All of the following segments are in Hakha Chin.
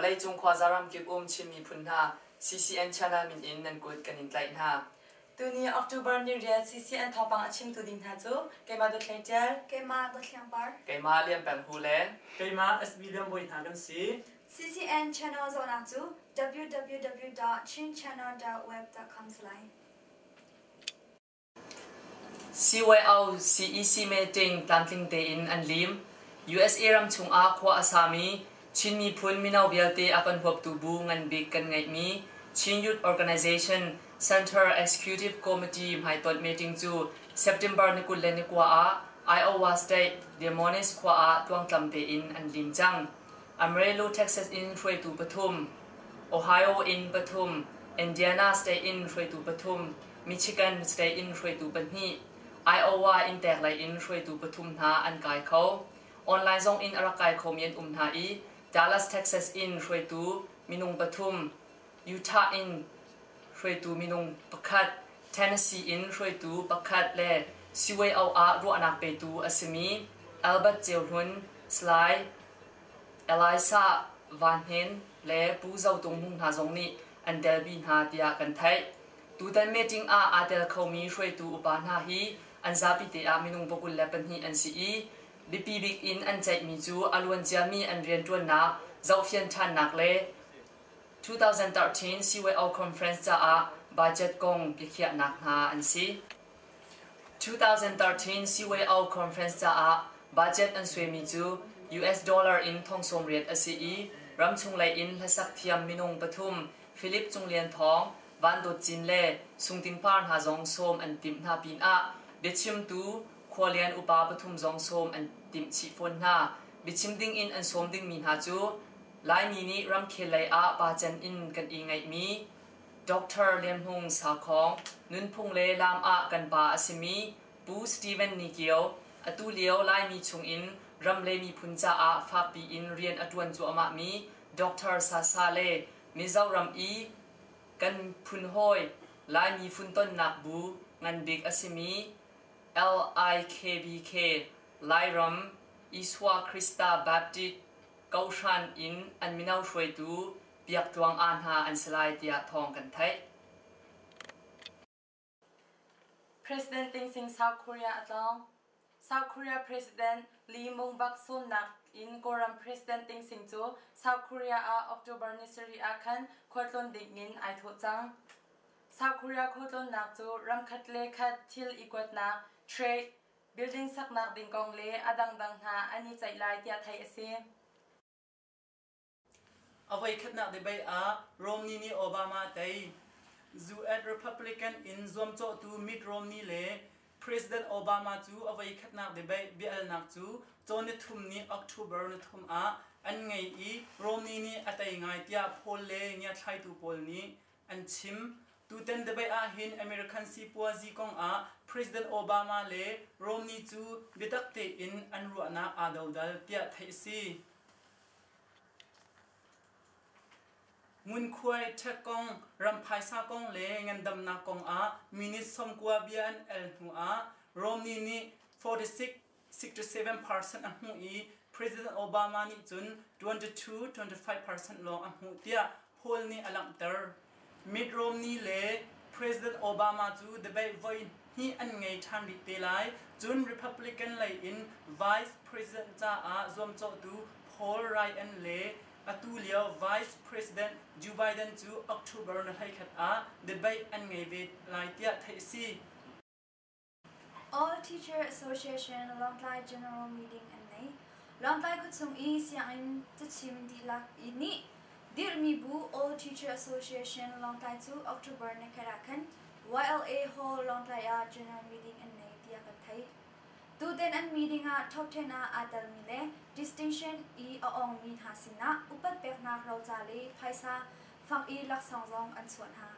Vawleicung khuaza ramkip um Chin miphun hna CCN channel min in nan kut kan in tlaih hna. Tuni October ni riat CCN thawngpang a chimtu ding hna cu keimah Dawthlei Tial, Keimah Dawthliang Par, Keimah Lian Peng Hu le Keimah SB Lian Bawi hna kan si. CCN channel zohnak cu www.chinchannel.web.com salai. CYO CEC meeting tlamtling tein an lim. USA ram chungah khua a sami Chin miphun mino vialte a kan huaptu bu ngan bik kan ngeihmi Chin Youth Organization Center Executive Committee hmaitonh meeting cu September ni 29 ah Iowa State, Des Moines khua ah tluangtlam tein an lim cang. Amarillo, Texas in hruaitu pathum, Ohio in pathum, Indiana State in hruaitu pathum, Michigan State in hruaitu pahnih, Iowa in tek lei in hruaitu pathum hna an kai kho. Online zong in a rak kai khomi an um hna i Dallas, Texas in hruaitu minung pathum, Utah in hruaitu minung pakhat, Tennessee in hruaitu pakhat le CYO ah ruahnak petu a simi Albert Ceu Hlun, Salai Elisa Van Hnin le Pu Zo Tung Hmung hna zong nih an telpi hna tiah kan theih. Tutan meeting ah aa tel khomi hruaitu upa hna hi an zapi te ah minung 22 an si i biapi bik in an ceihmi cu a luanciami an rianṭuannak zohfian ṭhannak le 2013 CYO Conference caah budget kong biakhiahnak hna an si. 2013 CYO Conference caah budget an suaimi cu US dollar in thong 80 a si i ramchung lei in hlasak thiam minung pathum Philip Cung Lian Thawng, Van Dawt Cin le Sung Tin Par hna zong sawm an timh hna pinah biachimtu khualian upa pathum zong sawm an timh chih fawn hna. Biachim dingin an sawm dingmi hna cu Laimi nih ramkhel lei ah pa cen in kan i ngaihmi Dr. Lian Hmung Sakhong, nunphung le laam ah kan pa a simi Pu Steven Ni Kio, atu lio Laimi chungin ram le miphun caah fakpi in rian a ṭuan cuahmahmi Dr. Sasa le Mizoram i kan phunhawi Laimi funtonnak bu nganbik a simi LIKBK Lairam Isua Krista Baptist Kohhran in an mino hruaitu Biak Tluang Aa hna an si lai tiah thawng kan theih. President Ting Sing South Korea a tlawng. South Korea President Lee Myung-bak sawmnak in Kawlram President Ting Sing cu South Korea ah October ni sarih ah khan khualtlawn dingin ai thawh cang. South Korea khualtlawnnak cu ramkhat le khat thil i kuatnak, trade, building saknak ding kong le a dangdang hna an i ceih lai tiah theih a si. A voikhatnak debate ah Romney nih Obama a tei. US Republican in zuamcawhtu Mitt Romney le President Obama cu a voikhatnak debate biahalnak cu cawn nithum ni October nithum ah an ngei i Romney nih a tei ngai tiah poll le ngiathlaitu pawl nih an chim. Tutan debate ahhin American sipuazi kongah President Obama le Romney cu biatak tein an ruahnak aa dodal tiah theih a si. Ngunkhuai ṭhek kong, ram phaisa kong le ngandamnak kong ah minute 90 bia an el hnu ah Romney nih 46.67% a hmuh i President Obama nih cun 22.25% lawng a hmuh tiah poll nih a langhter. Mitt Romney le President Obama cu debate voi hnih an ngei ṭhan rih te lai. Cun Republican lei in Vice President caah zuamcawhtu Paul Ryan le atu lio Vice President Joe Biden cu October ni 11 ah debate an ngei ve lai tiah theih a si. All Teacher Association Lawngtlai General Meeting an nei. Lawngtlai khuachung i sianginn cachim dihlak i nih dirhmi bu All Teacher Association Lawngtlai cu October ni khat ah khan YLA Hall Lawngtlai ah General Meeting an nei tiah kan theih. Tutan an meeting ah top 10 ah aa telmi le distinction i a awngmi hna sinah upat peknak roca le phaisa fang i laksawng zong an chuah hna.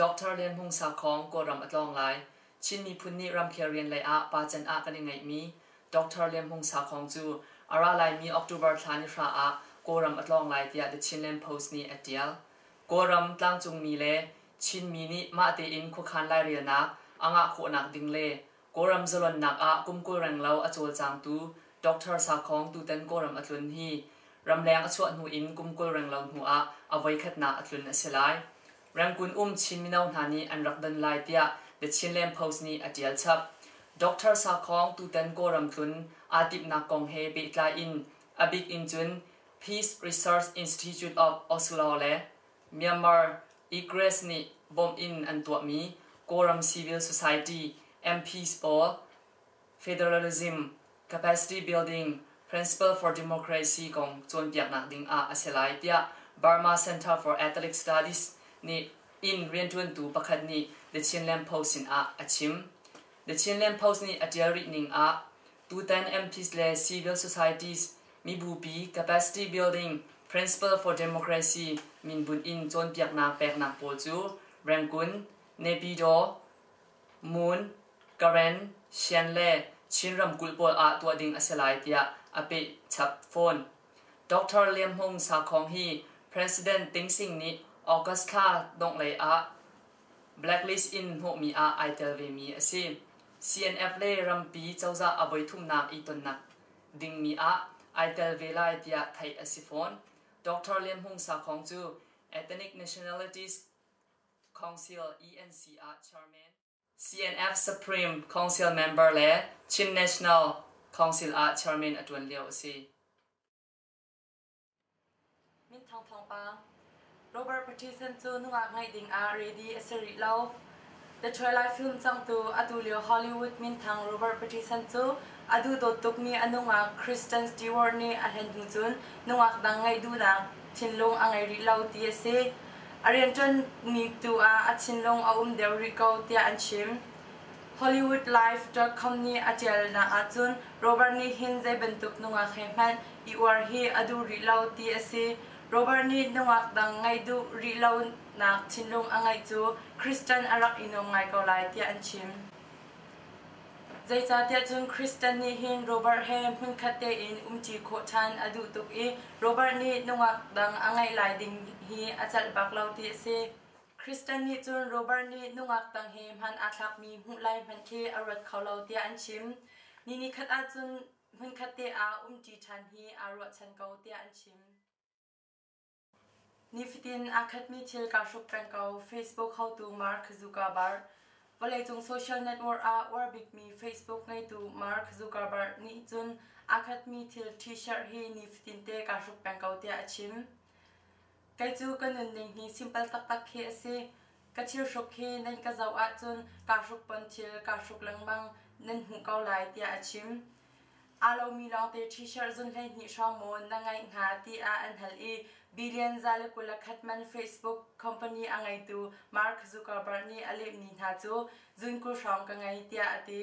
Dr. Lian Hmung Sakhong Kawlram a tlawng lai. Chin miphun nih ramkhel rian lei ah pa can ah kan i ngeihmi Dr. Lian Hmung Sakhong cu a ra laimi October thla ni hra ah Kawlram a tlawng lai tiah The Chinland Post nih a ṭial. Kawlram tlangcungmi le Chinmi nih mah tein khuakhan lairelnak a ngah khawhnak ding le Kawlram zalonnak ah kum 20 renglo a cawlcangtu Doctor Sakhong tutan Kawlram a tlun hi ramleng a chuah hnu in kum 20 renglo hnu ah a voikhatnak a tlun a si lai. Rangoon um Chin mino hna nih an rak don lai tiah The Chinland Post nih a ṭial chap. Doctor Sakhong tutan Kawlram tlun aa timhnak kong he pehtlai in a bik in cun Peace Research Institute of Oslo le Myanmar Egress nih bawmh in an tuahmi Kawlram Civil Society MPs pawl Federalism, Capacity Building, Principle for Democracy kong cawnpiaknak ding ah a si lai tiah Burma Center for Ethnic Studies nih inn rianṭuantu pakhat nih The Chinland Post sinah a chim. The Chinland Post nih a ṭial rih ning ah tutan MPs le civil societies mibupi Capacity Building, Principle for Democracy minbunh in cawnpiaknak peknak pawl cu Rangoon, Naypyidaw, Mon, Karen, Shan le Chin ramkulh pawl ah tuah ding a si lai tiah a peh chap fawn. Dr. Lian Hmung Sakhong hi President Ting Sing nih August thla donghlei ah blacklist in hnawhmi ah ai tel vemi a si. CNF le rampi cozah a voithumnak i tonnak dingmi ah ai tel ve lai tiah theih a si fawn. Dr. Lian Hmung Sakhong cu Ethnic Nationalities Council ENC ah chairman, CNF Supreme Council member le Chin National Council ah chairman a ṭuan lio a si. Minthang thawngpang. Robert Pattinson cu nungak ngeih ding ah ready a si rih lo. The Twilight film cangtu atu lio Hollywood minthang Robert Pattinson cu a duhdawt tukmi a nungak Kristen Stewart nih a hlen hnu cun nungak dang ngeih duhnak thinlung a ngei rih lo ti a si. A rianṭuanmi tu ah a thinlung a um deuh rih ko tiah an chim. HollywoodLife.com nih a ṭialnak ahcun Robert nih hin zei bantuk nungak he hmanh i uar hi a duh rih lo ti a si. Robert nih nungak dang ngeih duh rih lonak thinlung a ngeih cu Kristen a rak i nuam ngai ko lai tiah an chim. Zeicahtiah cun Kristen nih hin Robert he hmunkhat tein umṭi khawh ṭhan a duh tuk i Robert nih nungak dang a ngeih lai ding hi a celh bak lo ti a si. Kristen nih cun Robert nih nungak dang he hman aa thlakmi hmuh lai hmanh khi a ruat kho lo tiah an chim. Ni nikhat ahcun hmunkhat te ah umṭi ṭhan hi aa ruahchan ko tiah an chim. Nifatin aa khatmi thil kaa hruk peng ko. Facebook hotu Mark Zuckerberg. Vawleicung social network ah uar bikmi Facebook ngeitu Mark Zuckerberg nih cun aa khatmi thil t-shirt hi nifatin te kaa hruk peng ko tiah a chim. Kei cu ka nunning hi simple taktak khi a si. Ka thil hruk hi nan ka zoh ahcun kaa hruk pon thil kaa hruk lengmang nan hmuh ko lai tiah a chim. Aa lomi lawngte t-shirt zun 12 hrawng maw na ngeih hnga tiah an hal i billion 121 man Facebook company a ngeitu Mark Zuckerberg nih a lehmi hna cu zun 20 hrawng ka ngei tiah a ti.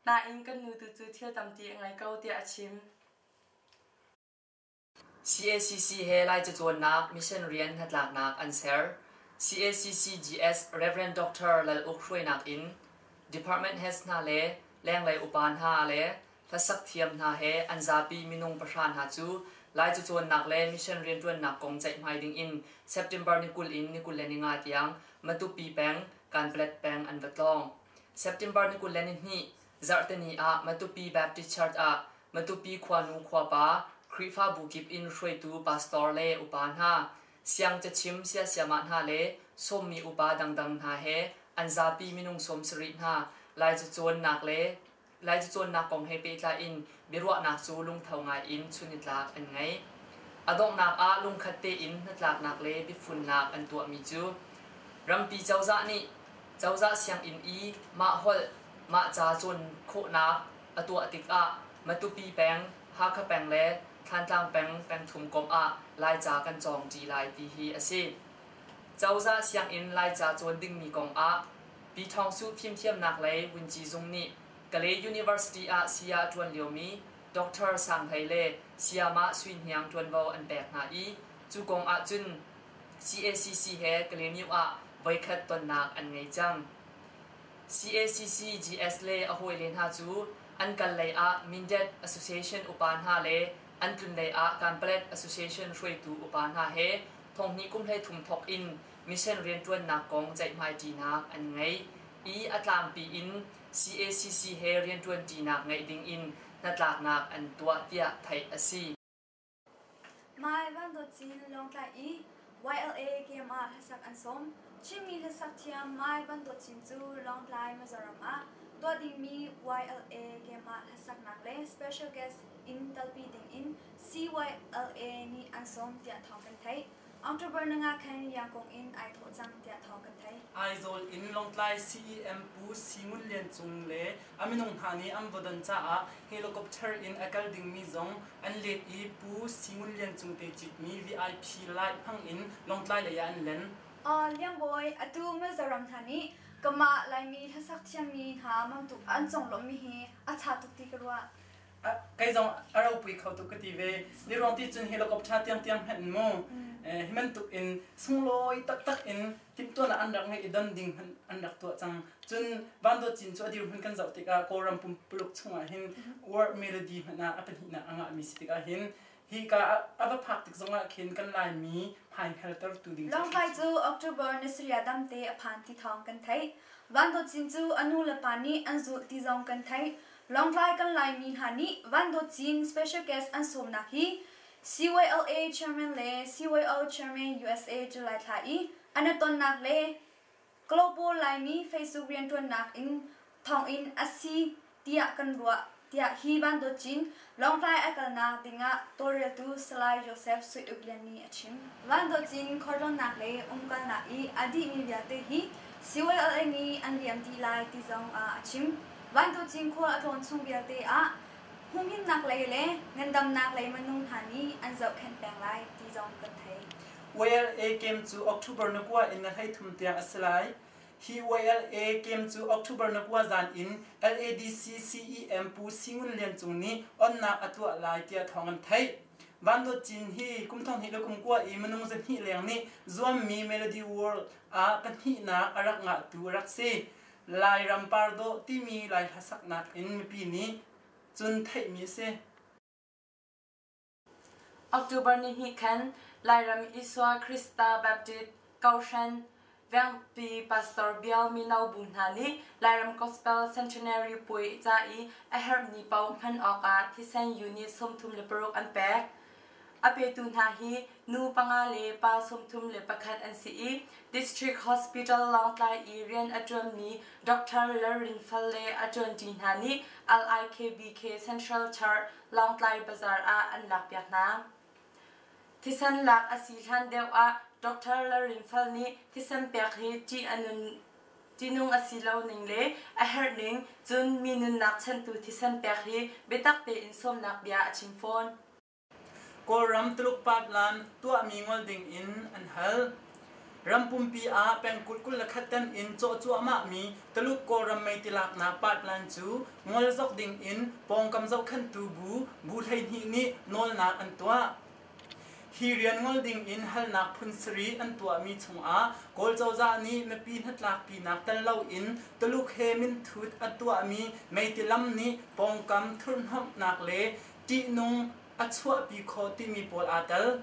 Nain kan nu tu cu thil tampi a ngei ko tiah a chim. Cacc he Lai cacawnnak mission rian hnatlaknak an ser. CACCGS Rev. Dr. Lal Uk hruainak in department heads hna le lenglei upa hna le hlasak thiam hna he an zapi minung pahra hna cu Lai cacawnnak le mission rianṭuannak kong ceihmai dingin September ni 20 in ni 25 tiang Matupi peng, Kanpalet peng an va tlawng. September ni 22 Zarhteni ah Matupi Baptist Church ah Matupi khuanu khuapa, Khrihfabu kip in hruaitu pastor le upa hna, siang cachim siasiamah hna le sawmmi upa dangdang hna he an zapi minung 70 hna Lai cacawnnak le Lai cacawnnak kong he pehtlai in biaruahnak cu lungtho ngai in chunitlak an ngei. A donghnak ah lungkhat tein hnatlaknak le biafunnak an tuahmi cu rampi cozah nih cozah sianginn i mah holh mah ca cawn khawhnak a tuah tikah Matupi peng, Hakha peng le Thlantlang peng pengthum komh ah Laica kan cawng ṭi lai ti hi a si. Cozah sianginn Laica cawn dingmi kong ah Pi Thawng Su fimthiamnak lei vunci zung nih Kalay University ah saya a ṭuan liomi Dr. Sang Hlei le Sayamah Sui Hniang ṭuanvo an pek hna i cu kong ah cun CACC he Kalaymyo ah voikhat tonnak an ngei cang. CACC-GS le a hawile hna cu an kal lei ah Mindat Association upa hna le an tlun lei ah Kanpalet Association hruaitu upa hna he thonghnih kum 13 thawk in mission rianṭuannak kong ceihmaiṭinak an ngei i a tlangpi in CACC he rianṭuanṭinak ngeih ding in hnatlaknak an tuah tiah theih a si. Mai Van Dawt Cin Lawngtlai i YLA game ah hlasak an sawm. Chinmi hlasak thiam Mai Van Dawt Cin cu Lawngtlai, Mizoram ah tuah dingmi YLA game ah hlasaknak le special guest in telpi dingin CYLA nih an sawm tiah thawng kan theih. October nanga khan Yangon in ai thawh cang tiah thawng kan theih. Aizawl in Lawngtlai CEM Pu Singun Lian Cung le a minung hna nih an va don caah helicopter in a kal dingmi zong an let i Pu Singun Lian Cung te citmi VIP light hmang in Lawngtlai lei ah an len. Liangbawi, atu Mizoram hna nih kamah Laimi hlasak thiammi hna mamtuk an conglawmhmi hi a ṭha tuk ti ka ruah. Kei zong a ropui kho tuk ka ti ve. Ni ruang ti cun helicopter tiangtiang hmanh in mu hi bantuk in sunglawi taktak in timhtuahnak an rak ngeih i don ding hmanh an rak tuah cang. Cun Van Dawt Cin cu a dirhmun kan zoh tikah Kawlram pumpuluk chungah hin world melody hmanh ah a pahnihnak a ngahmi si tikah hin hi ka a va phak tik zongah khin kan Laimi hmaihngaltertu ding Lawngtlai cu October ni sarih damte a phan ti thawng kan theih. Van Dawt Cin cu a nu le pa nih an zulh ti zong kan theih. Lawngtlai kan Laimi hna nih Van Dawt Cin special guest an sawmnak hi CYLA Chairman le CYO Chairman USA July thla i an i tonnak le Global Laimi Facebook rianṭuannak in thawngin a si tiah kan ruah tiah hi Van Dawt Cin Lawngtlai a kalnak dingah tawlreltu Salai Joseph Sui Uk Lian nih a chim. Van Dawt Cin khualtlawnnak le umkalnak i a dihmi vialte hi CYLA nih an liam dih lai ti zong ah a chim. Van Dawt Cin khual a tlawn chung vialte ah humhimnak lei le ngandamnak lei minung hna nih an zohkhenh peng lai ti zong kan theih. YLA game cu October na kua in na 13 tiang a si lai. Hi YLA game cu October na kua zan in LADC CEM Pu Singun Lian Cung nih onnak a tuah lai tiah thawng an theih. Van Dawt Cin hi kum 12 le kum kua i minung zahnih leng nih zuammi Melody World ah pahnihnak a rak ngahtu a rak si. Lairam Pardawh timi Lai hlasaknak in mipi nih cun theihmi a si. October nihnih khan Lairam Isua Krista Baptist Kohhran Vengpi Pastor Bial mino bu hna nih Lairam Gospel Centenary puai ca i a herhmi paoh hman awkah thisen unit 36 an pek. A petu hna hi nu panga le pa 31 an si i District Hospital Lawngtlai i rian a ṭuanmi Dr. Lalrin Fal le a ṭuanṭi hna nih LIKBK Central Church Lawngtlai Bazar ah an lakpiak hna. Thisen lak a si hlan deuh ah Dr. Lalrin Fal nih thisen pek hi ṭih a nun ṭihnung a si lo ning le a herh ning cun mi nunnak chanhtu thisen pek hi biatak tein sawmnak bia a chim fawn. Kawlram Tuluk pipeline tuahmi ngol ding in an hal. Ram pumpi ah pengkulh 21 tan in cawh cuahmahmi Tuluk Kawlram meiti laknak pipeline cu ngol zok ding in pawngkam zohkhenhtu bu bu 12 nih nawlnak an tuah. Hi rian ngol ding in halnak phun sarih an tuahmi chungah Kawl cozah nih mipi hnatlakpinak tel loin Tuluk he minthut a tuahmi meiti lam nih pawngkam thurhnomhnak le ṭihnung a chuahpi khawh timi pawl aa tel.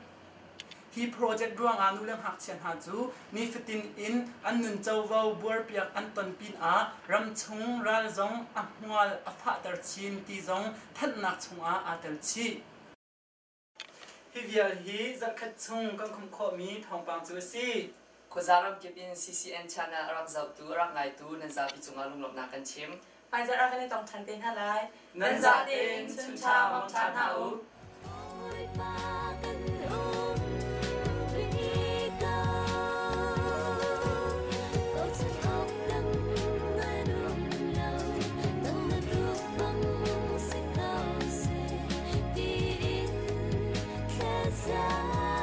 Hi project ruangah nu le ngakchia hna cu nifatin in an nun covo buarpiak an ton pinah ramchung ral zong a hmual a fahter chin ti zong thanhnak chungah aa tel chih. Hi vial hi zarhkhat chung kan khumh khawhmi thawngpang cu a si. Khuaza ramkip in CCN channel a rak zohtu, a rak ngaitu nan zapi cungah lunglawmhnak kan chim. Hmaizarh ah kan i tong ṭhan te hna lai. Nan zatein chuncha mangṭha hna u. Bawipa kan um rih ko. Bochan awk dang an um lo. Nang na duh bang si ko seh tiin thlacam.